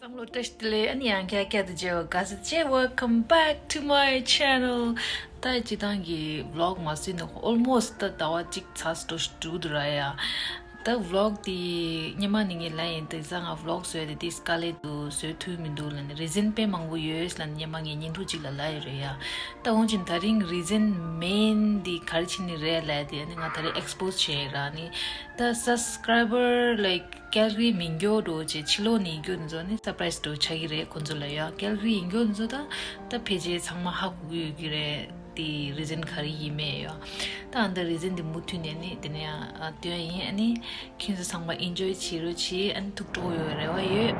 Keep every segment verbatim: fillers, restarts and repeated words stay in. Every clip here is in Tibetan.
བསམ་བློ་བཀྲ་ཤིས་བདེ་ལེགས། ཨ་ནི་ཡང་བསྐྱར་བསྐྱར་དུ་མཇལ་བ་དགའ་ཚོར་ཆེ། Welcome back to my channel. ད་སྤྱིར་བཏང་གི་vlog མ་བཟོས་ནས་almost ད་ཟླ་བ་གཅིག་ཚར་འགྲོ་འགྲོ་ར་ཡ། ད་vlog དེ་སྔོན་མ་ནས་ངས་ལབ་ཡིན། དེང་སང་ང་vlog བཟོས་ཏེ་དེ་དཀའ་ལས་འདུག་བཟོ་ཐུབ་མི་འདུག་ལབ་ནས་reason དཔེ་མང་པོ་ཡོད་ལབ་ནས་སྔོན་མ་ངས་ཉིན་ཐོ་གཅིག་ལ་ལབ་ཡོད་རེད་ཡ། ད་འོན་ཀྱང་ད་རིང་reason main དེ་ག་རེ་བྱས་ནས་རེད་ལབ་དེ་ཨ་ནི་ང་ད་རེས་expose བྱས་ཡིན་ར། ཨ་ནི་ད་subscriber like བསྐྱར་གྱི་མི་འགྱོ་འགྲོ་ཅེས་ཕྱི་ལོགས་ནས་འགྱོ་ནི་ཚོ་ནི་surprise འགྲོ་ཆགས་ཀྱི་རེད། ཁོང་ཚོ་ལ་ཡ་བསྐྱར་གྱི་ཡིན་འགྱོ་ནི་ཚོ་ད་ད་ཕལ་ཆེར་ཚང་མ་ཧ་གོ་གི་ཡོད་ཀྱི་རེད། དེ་reason ག་རེ་ཡིན་མེད་ཡ། ད་ཨ་ད་reason དེ་མུ་མཐུད་ནས་ནི་དེ་ནས་ཡང་སྟོན་ཡིན། ཨ་ནི་ཁྱེད་ཚོ་ཚང་མ་enjoy བྱེད་རོགས་བྱེད། ཨ་ནི་ཐུགས་སྤྲོ་ཡོད་རེ་བ་ཡོད།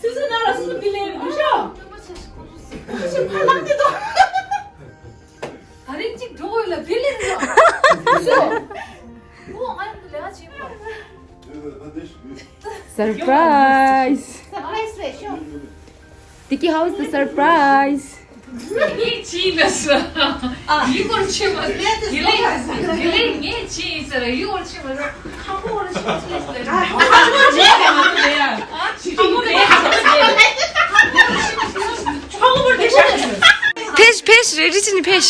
སུ་སུ་ན་ལ་སུ་སུ་དེ་ལས་མི་ཤོག་སུ་སུ་ཕ་ལགས་དེ་དོ། ད་རིང་གཅིག་འགྲོ་དགོས་ལ་དེ་ལས་མི་ཤོག་སུ་སུ། ཨོ་ང་ཡང་ལས་ཀ་བྱེད་པ། Surprise. Surprise རེད་ཤོག Tiki, how's the surprise? ངས་ཅི་ལ་ས། ཡི་གོར་ཆེ་མ། དེ་ལས་དེ་ལས་ངས་ཅི་ཟེར་ཡི་གོར་ཆེ་མ་ཟེར། ཁ་ཁོ་བོར་ཆེ་མ་ཟེར་ལས་ཡ། ཁ་ཁོ་བོར་ཆེ་མ་ཟེར། ཁ་ཁོ་བོར་ཆེ་མ་ཟེར། ཕེས་ཕེས་རེ་རི་ཅི་ནི་ཕེས།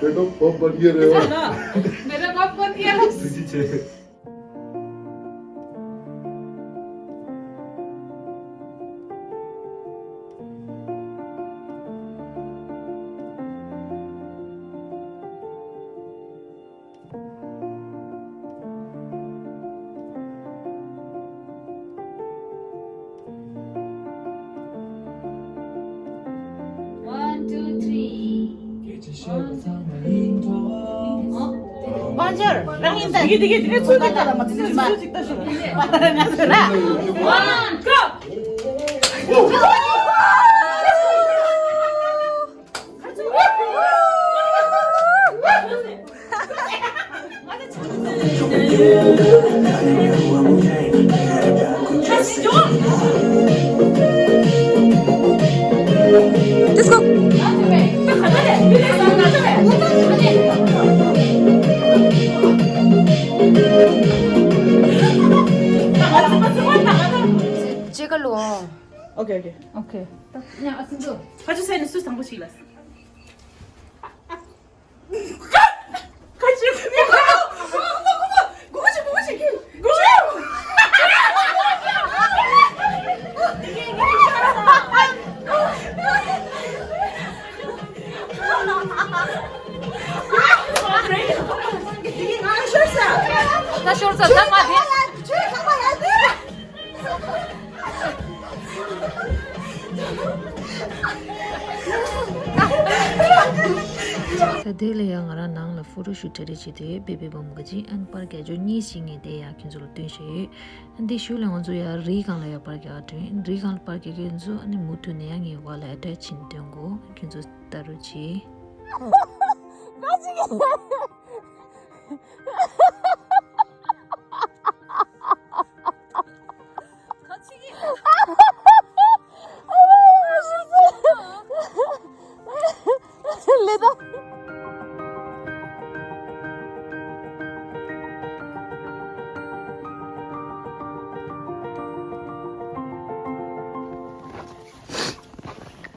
बेटा बहुत बढ़िया रहे हो। मेरा बहुत बढ़िया। One, two, three. One, go. Let's go. ཅེ་ཀ་ལོ། Okay, okay. Okay. ཁ་ཆུ་སེ་ནི་སུ་དང་པོ་ཞིག་ལ། ཁ་ཆུ། ད་ཤོར་ས་ད་མ་དེ། ད་དེ་ལ་ཡང་ང་རང་ནང་ལ་photo shoot གྲ་སྒྲིག་བྱེད་དུས་བེ་བེ་བམ་ག་ཅིག་ཨན་པར་རྒྱ་ཇོ་གཉིས་ཤིག་ངས་དེ་ཡང་ཁྱེད་ཚོ་ལ་སྟོན་བྱས་ཡོད། ཨན་དེ་ཤུལ་ལ་ང་ཚོ་ཡང་རིའི་སྒང་ལ་ཡང་པར་རྒྱག་འགྲོ་ཡིན། རིའི་སྒང་ལ་པར་རྒྱག་གི་ཡོད་ཚོ་ཨ་ནི་མུ་མཐུད་ནས་ཡང་ངའི་བར་ལ་attach བྱེད་ནས་སྟོན་གོ། ཁྱེད་ཚོ་ལྟ་རོགས་གྱིས།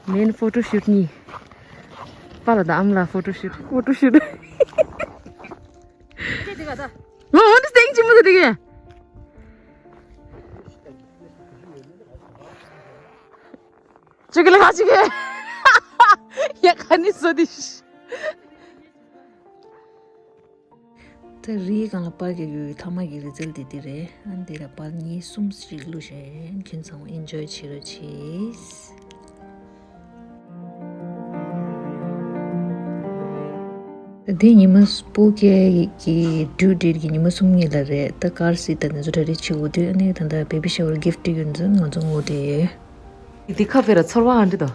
Main photo shoot གཉིས། པཱ་ལགས་དང་ཨ་མ་ལགས་photo shoot, photo shoot. ཁྱེད་དེ་ག་ད། ང་འོན་ཏེ་སྟེང་ཅི་མོ་དེ་དེ་གས། ཅི་གི་ལ་ཁ་ཅི་གི། ཡ་ཁ་ནི་སོ་དི་ཤི། ད་རིའི་སྒང་ལ་པར་རྒྱག་ཡོད། མཐའ་མ་གི་result དེ་འདི་རེད། ཨ་འདི་ལ་པར་གཉིས་གསུམ་ཞིག་བླུགས་བཞག་ཡོད། ཁྱེད་ཚང་མ་enjoy བྱེད་རོགས་བྱེད། དེ་ཉི་མ་སྤོ་ཀའི་གི་due date གི་ཉི་མ་གསུམ་གཉིས་ལ་རེད། ད་ཀར་སི་ད་ནི་ཚོ་གྲ་སྒྲིག་བྱེད་དགོས་དུས་ཨ་ནི་ད་ལྟ་baby shower gift ཡོད་ཚོ་ང་ཚོ་ངོ་དེ་ཡོད། འདི་ཁ་ཕེ་ར་ཚོར་བ་ཨང་འདྲི་དང་།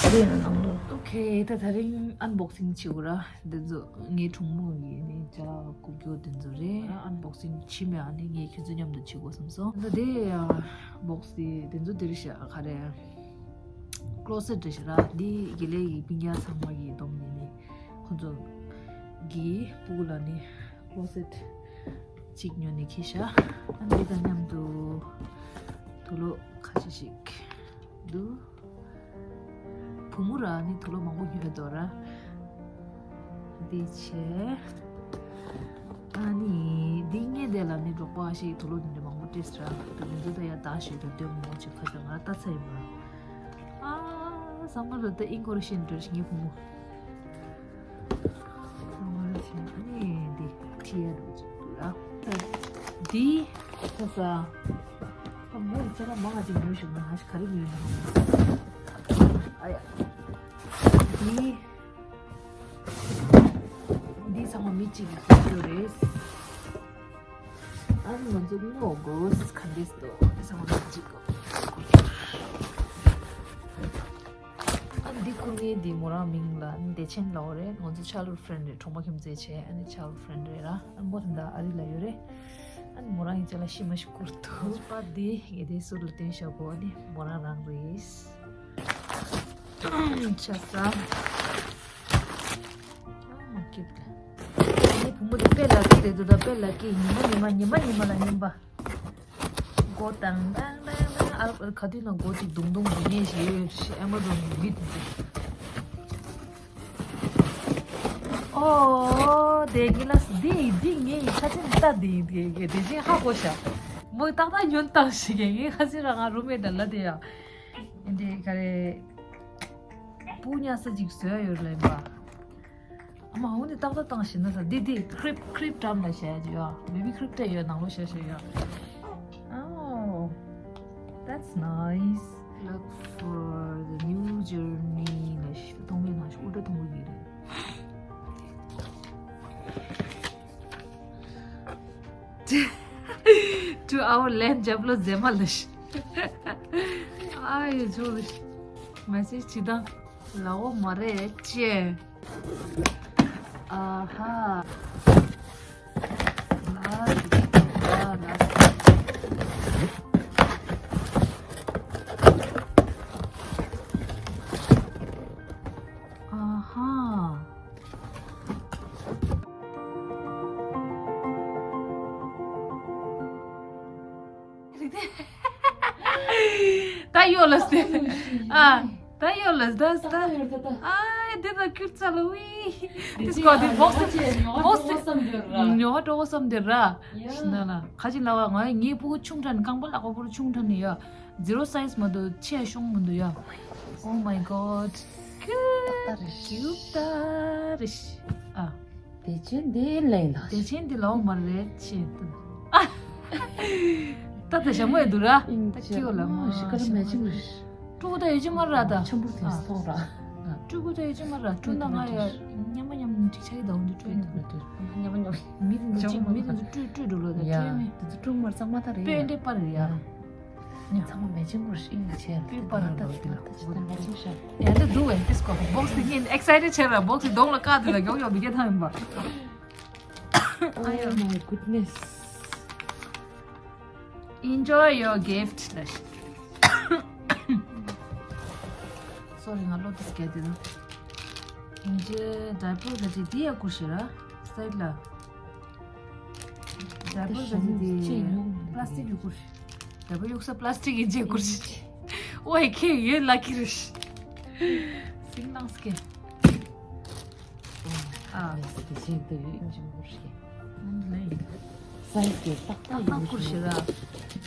ཨ་རེ་ཡང་ནང་ལོ། ཨོ་ཁེ། ད་དེ་རིང་ཨན་བོག་སིང་བྱེད་དགོས་ར། འདི་ཚོ་ངའི་གྲོགས་མོ་ཡིན་ནི་ཇ་བསྐུར་རྒྱུ་འདི་ཚོ་རེད། ཨན་བོག་སིང་བྱེད་མེད། ཨ་ནི་ངས་ཁྱེད་ཚོ་མཉམ་དུ་བྱེད་དགོས་བསམ་སོང་། ད་དེ་བོག་སི་འདི་ཚོ་འདིར་བཞག་ག་རེ། ཀློ་སེ་ཊི་རེད་ཤག་ར། འདི་དགེ་ལེགས་ཀྱི་སྤུན་ཀྱག་ཚང་མ་གི་སྡོམ་ཡིན་ནི། ཁོ་ཚོ་གི་སྤུ་གུ་ལ་ནི་ཀློ་སེ་ཊི་གཅིག་ཉོ་ནས་འཁྱེར་ཤག་ཨ་འདི་དང་མཉམ་དུ་དུག་ལོག་ཁ་ཤས་ཤིག་འདུག་བུ་མོ་ར་ནི་དུག་ལོག་མང་པོ་ཉོས་འདུག་ར། འདི་བྱས། ཨ་ནི་འདི་ངས་དེ་ལ་ནི་འབྲོག་པ་ཞིག་དུག་ལོག་འདི་འདྲ་མང་པོ་སྤྲད་ཟེར་ར། དུག་འདི་ཚོ་ད་ཡ་ད་ཞིག་ཏུ་སྟོན་མོ་ཅིག་ཁ་ཤས་ང་ལྟ་ཚ་ཡིན་པ། ཨ་བསམ་བློ་ད་ཨིན་གོ་རེ་ཤེས་འདྲ་ཞིག་ངའི་བུ་མོ། འདི་ཁྲིད་ཡ་འདྲ་ཅིག་འདུག་ལ། འདི་ཁ་ས། ད་མོ་ཡི་ཚེ་ལ་མང་ང་ཅིག་ཉོས་ཤིག་མ་ཧ་ཤི་ག་རེ་ཉོས་ན། ཨ་ཡ། འདི། འདི་ཚང་མ་མི་གཅིག་གིས་ཉོས་རེད། ཨ་ནི་ང་ཚོ་སྔོ་དགོས་ག་འདྲས་འདུག་འདི་ཚང་མ་མི་གཅིག་གོ། ཨ་འདི་ཁུར་ངའི་འདི་མོ་རང་མིང་ལ་བདེ་ཆེན་ལའོ་རེད། ང་ཚོ་childhood friend རེད། གྲོང་པ་ཁྱིམ་མཚེས་བྱས། ཨ་ནི་childhood friend རེད་ར། ཨ་མོ་དེ་འདྲ་ཨ་རི་ལ་ཡོད་རེད། ཨ་ནི་མོ་རང་ཡིན་ཅེ་ལ་ཤི་མ་ཤི་ཁུར་འདུག་པ་འདི་ངས་དེ་ཟུར་ལ་བསྟན་བཞག་གོ། ཨ་ནི་མོ་རང་རང་རེད། ཆ་ས། ཨ་མ་སྐྱིད་ལ། ཨ་ནི་བུ་མོ་དེ་དཔེ་ལ་སྐྱིད་རེད་འདུག་ད་དཔེ་ལ་སྐྱིད། ཉི་མ་ཉི་མ་ཉི་མ་ཉི་མ་ལ་ཉིན་པ། སྒོ་ཏང་ཏང་ཏང་ཏང་། ཨ་ག་དུས་ན་སྒོ་ཅིག་དུང་དུང་འདི་ངས་ཞེས་ཨེ་མ་ཛོན་གི་མི་དེ་ཚོ། ཨོ་དེ་ངི་ལ་འདི་འདི་ངའི་ཁ་ཆེམས་ལྟ་འདི་འདི་འདི་ཅིག་ཧ་གོ་ཤག་མོ་ཏག་ཏག་ཉོན་བཏང་ཞིག་གི་ངའི་ཁ་ཆེམས་ར་ང་རུ་མེད་ད་ལ་དེ་ཡ། འདི་ག་རེ། སྤུ་ཉག་ས་ཅིག་བཟོས་ཡོད་ལེན་པ། ཨ་མ་འོ་ནི་ཏག་ཏག་བཏང་ཞིག་ན་ས་འདི་འདི་crib crib འགྲམ་ལ་བཞག་ཡ་ཅིག་ཡོད། baby crib སྤྲད་ཡོད། ནང་ལོགས་བཞག་བཞག་ཡོད། Oh, that's nice. Look for the new journey ལ་ཤི་གཏོང་བའི་ནང་ཤི་ཨུ་ཏྲ་གཏོང་གི་རེད། To our land རྒྱབ་ལོ་མཛེས་མ་ལ་ཤི། ཨ་ཡོད་ཇོ་ལ་ཤི། message ཅི་དང་། ལའོ་མ་རེད་ཅེ། ཨ་ཧ། ལ་ལ་ལ། ཨ་ཧ། ད་ཡོད་ལ་སྟེ། ཨ། ད་ཡོད་ལ་ད་ད། ཨ་འདི་ད་ཁྱུར་ཚ་ལ་ཝི། དེ་སྐོར་དེ་བོག་སི་བོག་སི་ཉོ་བ་འགྲོ་བསམ་དེ་ར། ཡ། ཤི་ན་ལ་ཁ་ཅིག་ལ་བ་ང་ངའི་ཕྲུ་གུ་ཆུང་དྲགས་ནས་རྐང་པ་ལག་པ་ཕུར་ཆུང་དྲགས་ནས་ཡ། zero size མ་གཏོགས་ཆེ་ཤོང་མི་འདུག་ཡ། Oh my god. ཏག་ཏག་རེད། ཀྱུབ་ཏ་རེད། ཨ། བདེ་ཆེན་འདི་ལེན་ད། བདེ་ཆེན་འདི་ལའོ་མ་རེད་ཆེ། ཨ། ད་ད་ཞྭ་མོ་ཡི་འདུག་ར། ཨིན་ད་ཅི་ཡོད་ལ་མ་ཞི་ཀ་ར་མེ་ཅིང་རེད། ཕྲུ་གུ་ད་ཡོད་ཅི་མ་ར་ད། ཆམ་པོ་དེ་སོགས་ར། ཕྲུ་གུ་ད་ཡོད་ཅི་མ་ར། ཕྲུ་ན་ང་ཡ་མཉམ་མ་མཉམ་ཅིག་ཆ་ཡི་ད་འོན་ཏེ་ཕྲུ་ཡིན་འདུག་མཉམ་མ་མཉམ། མི་དེ་ཚོ་ཅིག་མི་དེ་ཚོ་ཕྲུ་ཕྲུ་འགྲོ་ལོ་ད་ཡ། ཕྲུ་མི། དེ་ཚོ་ཕྲུ་མར་གཙང་མ་ད་རེད་ཡ། ཕྲུ་འདྲེ་པར་ཡ། ཚང་མ་མེ་ཅིང་གུར་ཤིང་ཆེ་ལ་པི་པར་ལ་ལོ་དེ་ལ་ད་ཅི་ད་མེ་ཅིང་ཤ། ཡ་འདི་འདུག་ཨེ་ཏིས་ཀོ་བོག་སི་དེ་ཉིན་ཨེག་སའི་ཊེ་ཌི་ཆེ་ར། བོག་སི་གདོང་ལ་བཀག་དེ་ལ་མགྱོགས་མགྱོགས་མི་སྐྱེ་ཐང་ཡིན་པ། Oh my goodness. Enjoy your gift. Sorry ང་ལོ་ཏིས་སྐད་དེ་ན། ཨིན་ཇི་ཌའི་པར་ལ་ཅི་དེ་ཡ་ཀུར་ཤི་ར། སའིཌ་ལ། ཌའི་པར་ཟེར་གྱི་དེ་པ་ལ་སི་ཊིག་གི་ཀུར། ཌའི་པར་གཡུག་ས་པ་ལ་སི་ཊིག་གི་ཅེ་ཀུར། ཨོའི་ཁེ་ཡོད་ལ་ཁི་རིཤ། སིང་ནང་སྐེ། ཨ། དེ་བཞིན་དུ་ཡོད་ཨིན་ཇི་ཀུར་ཤི། ལེ། སའིཌ་ཀེ་ཏག་ཏག་ཏག་ཏག་ཀུར་ཤི་ར།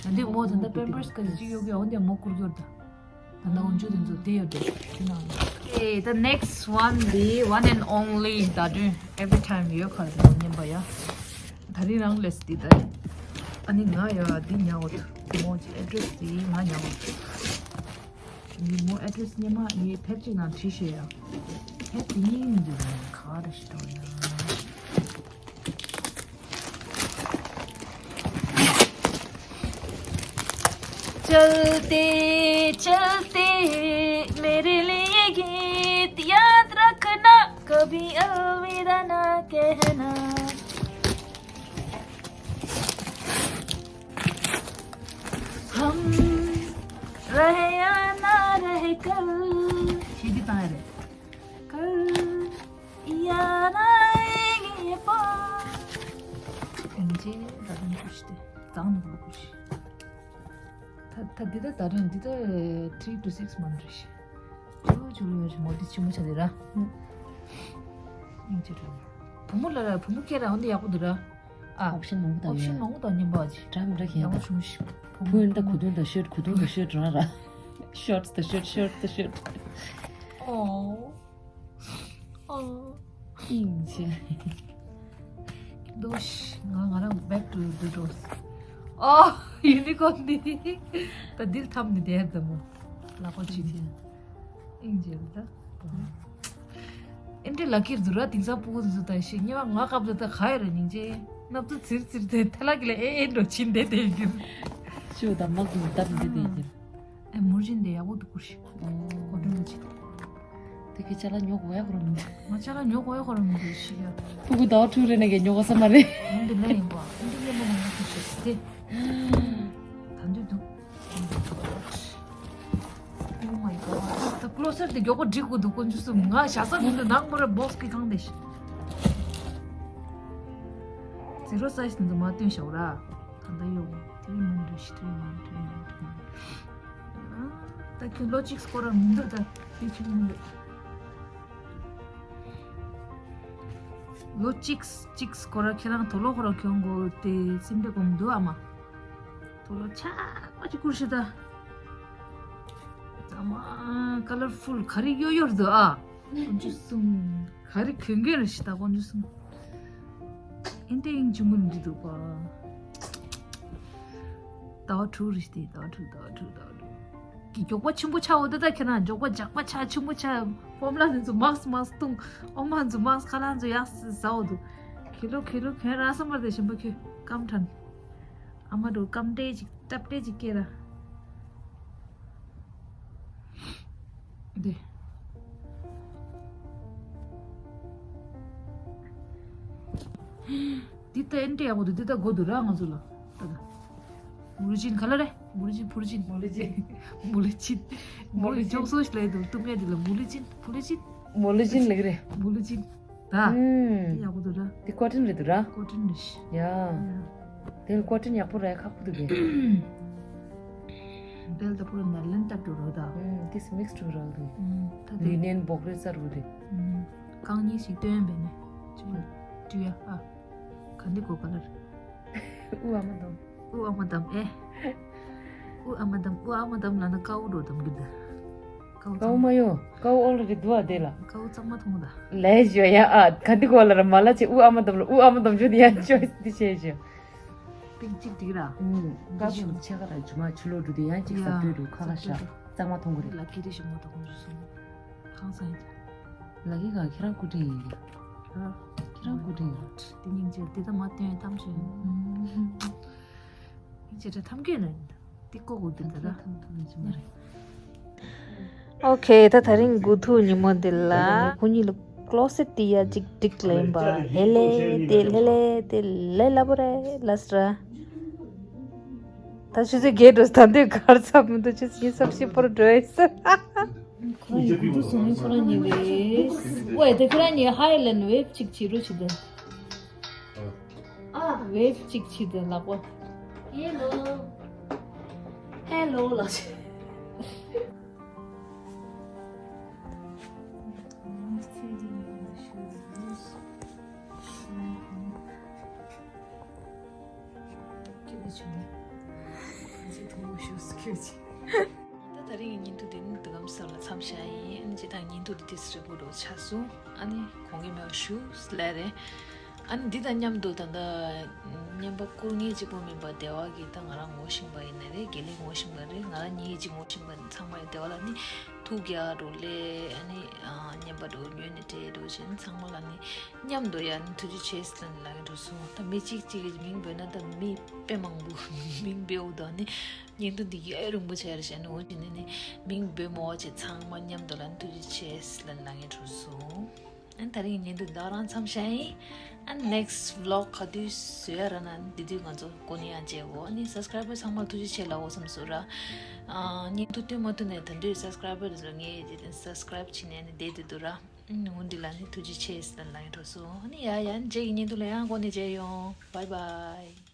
ཡང་དེ་མོ་དེ་འདྲ་པེམ་པར་སི་ག་ཅིག་གཡོག་གི་འོན་ཏེ་མོ་ཀུར་གྱོར་ད། ད་ལྟ་འོན་ཆུ་དེ་ཚོ་དེ་ཡོད་དེ་དེ་ནང་ལ། Okay, the next one, the one and only ད་དུང་every time ཡོད་ཁ་དེ་ཉན་པ་ཡ། ད་རིང་རང་ལས་དེ་ད། ཨ་ནི་ང་ཡ་དེ་ཉའོ་ཐུ་མོ་ཅི་ཨེ་ཌི་རེ་སི་དེ་ང་ཉའོ་ཐུ། ངའི་མོ་ཨེ་ཌི་རེ་སི་ཉི་མ་ངའི་དེབ་ཅིག་ནང་བྲིས་ཤེས་ཡ། དེབ་དེ་གཉིས་མི་འདུག་ནས་ག་རེ་ཞིག་འདྲ་བ་ཡ། चलते चलते मेरे लिए ये कभी अलविदा ना कहना। हम रहे या ना रहे कल। ཞེས་འདི་བཏང་ཡ་རེད། कल याद आएंगे ये पल। ཡིན་གཅིག་ད་དུང་ཁུ་ཤི་དེ་བཏང་ནི་གོ་ཁུ་ཤི། ད་ད་འདི་ད་ད་རེད། འདི་ད་three to six month རེད་ཤི། ཅུ་ཅུ་ལོ་ཡོད་ཤི་མོ་དེ་ཆེན་མོ་ཆ་དེ་ར། ཡིན་གཅིག་རེད། བུ་མོ་ལ་ར་བུ་མོ་སྐད་ར་འོན་ཏེ་ཡག་པོ་འདུག་ར། ཨ། ཨོབ་ཤན་མང་པོ་དང་ཨོབ་ཤན་ཡོད། མང་པོ་དང་མཉམ་པ་ཅིག་འདྲ་མི་འདྲ་ཁྱད་ཡག་པོ་ད། བྱུང་ཤི། བུ་མོ་ཡིན་ད་གོས་ཐུང་དང་ཤོད་གོས་ཐུང་དང་ཤོད་རང་ར། ཤོར་ཊི་དང་ཤོད་ཤོར་ཊི་དང་ཤོད། ཨོ། ཨོ། ཨིང་ཆེ། དོ་ཤི། ང་ང་རང་back to the doors. ཨོ། ཡུ་ནི་ཀོརན་འདི། ད་འདིར་འཐམ་ནི་དེ་ད་མོ། ལ་ཁོ་ཅི་དེ། ཨིང་ཇེལ་ད། ཨེ་འདྲའི་ལ་ཁིར་འདུག་ར། དེང་སང་སྤུ་གུ་འདི་ཚོ་ད་ཤི་ཉེ་བ་ང་སྐབས་དེ་ད་ག་ཡོད་ར་སྙིང་རྗེ། སྣབས་ཚུ་ཚིར་ཚིར་དེ་ཐལ་ལ་གི་ལ་ཨེ་ཨེ་འགྲོ་ཕྱིན་དེ་དེ་གིར། ཤུ་ད་མག་གི་སྟབས་འདི་དེ་གིར། ཨེ་མུར་ཅིན་དེ་ཡག་པོ་འདུག་གུར་ཤི། ཨོ། གོ་དོན་ལ་ཅི་དེ། དེ་གི་ཅ་ལ་ཉོ་གོ་ཡ་གོ་ར་མི་འདུག་ང་ཅ་ལ་ཉོ་གོ་ཡ་གོ་ར་མི་འདུག་ཤི་ཡ། སྤུ་གུ་ཟླ་བ་དྲུག་རེ་ནས་གི་ཉོ་གོ་ས་མ་རེད། ཡང་དེ་ལས་ཡིན་པ། ཨེ་འདི་ཡེ་མ་མ་ང་ཤི་ཤི་དེ། ད་འདི་འདུག Oh my god. ད་ཀློ་སེཊ་དེ་མགྱོགས་པོ་སྒྲིག་དགོས་འདུག་དཀོན་མཆོག་གསུམ། ང་བཞག་ས་མི་འདུག་ནང་མོ་ར་བོག་སི་གི་གང་དེ་ཤི། ཛི་རོ་སའི་ཛི་འདི་མ་སྟོན་ཤོག་ར། ད་ད་ཡོང་། ཐེ་རི་མན་རེ་ཤི། ཐེ་རི་མན། ཐེ་རི་མན། ཐེ་རི་མན། ད་ཁྱོད་ལོ་གཅིག་སྐོར་ར་མི་འདུག་ད་དེ་ཁྱོད་མི་འདུག་ལོ་གཅིག་གཅིག་སྐོར་ར་ཁྱེད་རང་དོ་ལོ་ཁོ་ར་ཁྱོད་མགོ་དེ་སེམས་པའི་གོམ་འདུག་ཨ་མ། དོ་ལོ་ཆག་པ་ཅིག་བསྐུར་ཤི་ད། ཨ་མ་ཀ་ལར་ཕུལ་ག་རེ་གཡོ་གཡོར་འདུག་ཨ། དཀོན་མཆོག་གསུམ། ག་རེ་གྱོན་གྱོན་རེད་ཤི་ད་དཀོན་མཆོག་གསུམ། ཨེ་འདྲ་ཡིན་ཅུང་མིན་འདི་འདུག་པ། ཟླ་བ་དྲུག་རེད་ཤི་དེ། ཟླ་བ་དྲུག་ཟླ་བ་དྲུག་ཟླ་བ་དྲུག་གི་མགྱོགས་པ་ཆེན་པོ་ཆགས་འོ་ད། ད་ཁྱེད་རང་མགྱོགས་པ་ཇག་པ་ཆགས་ཆེན་པོ་ཆགས། ཧྥོམ་ལ་འདི་ཚོ་མག་མག་བཏུང་། ཨོ་མ་འཛུ་མག་ཁ་ལ་འཛུ་ཡག་ཟ་འོ་འདུག་ཁེ་ལོ་ཁེ་ལོ་ཁྱོད་རང་ས་མར་དེ་ཞིམ་པོ་ཁྱོད་སྐམ་ཕྲན། ཨ་མ་འགྲོ་སྐམ་ཏྲེ་ཅིག་སྲབ་ཏྲེ་ཅིག་སྐྱེ་ར། འདི། འདི་ད་ཨེ་འདྲ་ཡག་པོ་འདུག་འདི་ད་དགོས་འདུག་ར་ང་ཚོ་ལ། ད་ད། མུ་ལི་ཅིན་ག་ལ་རེད། མུ་ལི་ཅིན་ཕུ་ལི་ཅིན། མུ་ལི་ཅིན། མུ་ལི་ཅིན། མུ་ལི་ཅིན། ཅོག་སོ་ཞིག་ལ་ཡི་འདུག་ཏུ་མེད་འདི་ལ་མུ་ལི་ཅིན། ཕུ་ལི་ཅིན། མུ་ལི་ཅིན་ལེགས་རེད། མུ་ལི་ཅིན། ད། ཨུམ། དེ་ཡག་པོ་འདུག་ར། དེ་ཀོ་ཊོན་རེད་འདུག་ར། ཀོ་ཊོན་རེད་ཤི། ཡ། ཡ། དེ་ཀོ་ཊོན་ཡག་པོ་རེད། ཁག་པོ་འདུག་གས། བེལ་ད་པུ་ར་ནར་ལན་ཏབ་འགྲོ་རོ་ད། ཨུམ། དེ་སི་མིག་སི་འགྲོ་རོ་འདུག་ཨུམ། ད་དེ། ལི་ནན་བོག་རེ་ཙར་བུ་རེད། ཨུམ། རྐང་གཉིས་ཤིག་སྟོན་པས་ནས། ཅི་མོ། ཀྲུ་ཡ་ཨ། ག་འདི་གོ་ག་ལར། ཨུ་ཨ་མ་དམ། ཨུ་ཨ་མ་དམ་ཨེ། ཨུ་ཨ་མ་དམ། ཨུ་ཨ་མ་དམ་ལ་ན་ཀའུ་འགྲོ་དམ་གི་འདི། ཀའུ་ཀའུ་མ་ཡོ། ཀའུ་ཨོལ་རེ་འདུག་ཨ་དེ་ལ། ཀའུ་གཙང་མ་མཐོང་ད། ལས་ཞོ་ཡ་ཨ། ག་འདི་གོ་ལ་ར་མ་ལ་ཆེ། ཨུ་ཨ་མ་དམ་ལ་ཨུ་ཨ་མ་དམ་ཞོ་དེ་ཡ་ཅོ་དེ་ཆེ་ཞོ། པིང་གཅིག་འགྲིག་ར། ཨུམ། ཀ་ཆུ་ཆེ་ག་ར་ཇུ་མ་ཆུ་ལོ་འགྲོ་དེ་ཡང་གཅིག་ཡ། ཟབ་ཏུ་འགྲོ་ཁ་ཁ་ཤ། གཙང་མ་མཐོང་གི་རེད། ལ་ཀི་རི་ཞིམ་མོ་དང་ཁོང་ཚོ་སོང་། ཁང་སང་ཡིན། ལ་ཀི་ག་ཁྱེད་རང་སྐུ་དྲིན་ཡིན་གི། ཨ། ཁྱེད་རང་སྐུ་དྲིན་ཡིན། དེ་སྙིང་རྗེ་དེ་ད་མ་སྟོན་ཐམས་ཅད། ཨུམ། སྙིང་རྗེ་དེ་ཐམས་ཅད་ན་ཡིན། དེ་ཀོ་གོ་དེ་ད་ད། ཐམས་ཅད་མ་རེད། ཨོ་ཁེ། ད་དེ་རིང་དགུ་ཐུག་ཉིན་མོ་འདི་ལ་ཁོ་གཉིས་ལ་ཀློ་སེ་ཊི་དེ་ཡ་གཅིག་སྒྲིག་ལེན་པ། ཧེ་ལེ་དེ་ལེ་ལེ་དེ་ལེ་ལ་པོ་རེ་ལ་སི་ར། ད་ཆུ་ཚོད་བརྒྱད་འགྲོ་ད་འདོད་གར་ཚབ་མི་འདུག་ཆུ་ཚོད་ཉི་ཤུ་རྩ་བཞི་པོར་འགྲོ་ཡོད་ས། ཁོ་རང་ཉིད་དུ་སོང་ནས་ཁོ་རང་ཉིད་རེད། ཝེ་དེ་ཁོ་རང་ཉིད་ཧའི་ལན་ཝེབ་གཅིག་བྱེད་རོགས་བྱེད་དོན། ཨ། ཝེབ་གཅིག་བྱེད་དོན་ལགས་པོ། ཧེ་ལོ། ཧེ་ལོ་ལགས། ད་དེ་རིང་གི་བརྙན་ཐུང་དེ་ནི་འདི་གམ་སོང་ལ་མཚམས་བཞག་ཡིན། ཨ་ནི་སྤྱིར་བཏང་བརྙན་ཐུང་འདི་ཏོག་ཙམ་རིང་པོ་འདྲ་ཆགས་སོང་། ཨ་ནི་དགོངས་འགལ་མེད་པ་ཞུ་ལེ་རེད། ཨ་ནི་འདི་དང་མཉམ་དུ་ད་ལྟ་བརྙན་པ་བསྐུར་མཁན་གཅིག་པོ་མིན་པ་སྡེ་བ་གི་ད་ང་རང་ངོ་ཤེས་པ་ཡིན་ན་རེད། དགེ་ལས་ངོ་ཤེས་པ་རེད། ང་རང་གཉིས་གཅིག་ངོ་ཤེས་པ་ཚང་མ་ཡོད། སྡེ་བ་ལ་ནི་ཐུག་རྒྱག་འགྲོ་ལེ། ཨ་ནི་བརྙན་པ་འགྲོ་ཉོས་ནས་སྤྲད་འགྲོ་བྱས་ནས་ཚང་མ་ལ་ནི་མཉམ་དུ་ཡ་ནི་ཐུགས་རྗེ་ཆེ་ཟེར་ནས་ལབ་ཀྱི་འགྲོ་སོང་། ད་མི་གཅིག་གཅིག་གི་མིང་འབོད་ན་ད་མི་དཔེ་མང་པོ་མིང་འབོད་འོ་ད་ནི་བརྙན་ཐུང་འདི་ཡ་རིང་པོ་བྱས་རེད་བྱས་ནས་འོ་དེ་ནས་ནི་མིང་འབོད་མ་བྱས་ཚང་མ་མཉམ་དུ་ལ་ནི་ཐུགས་རྗེ་ཆེ་ཟེར་ནས་ལབ་ཀྱི་འགྲོ་སོང་། ཨན་ད་རིང་གི་བརྙན་ཐུང་འདི་ག་རང་མཚམས་བཞག་ཡིན། ཨན་next vlog ག་དུས་བཟོ་ཡ་ར་ན་འདི་དུས་ང་ཚོ་སྒོ་ནས་ཡང་མཇལ་གོ། ཨ་ནི་subscriber ཚང་མར་ཐུགས་རྗེ་ཆེ་ལབ་འོ་བསམ་སོང་ར། ཨ་བརྙན་ཐུང་སྟོན་མ་ཐུབ་ནས་ད་འདྲའི་subscriber དེ་ཚོ་ངས་དེ་subscribe བྱས་ནས་ཨ་ནི་བསྡད་དེ་འདུག་ར། ཨ་ནི་འོ་འདི་ལ་ནི་ཐུགས་རྗེ་ཆེ་ཟེར་ལབ་ཡ་འགྲོ་སོང་། ཨ་ནི་ཡ་ཡ་རྗེས་ཀྱི་བརྙན་ཐུང་ལ་ཡང་སྒོ་ནས་མཇལ་ཡོང་། Bye bye.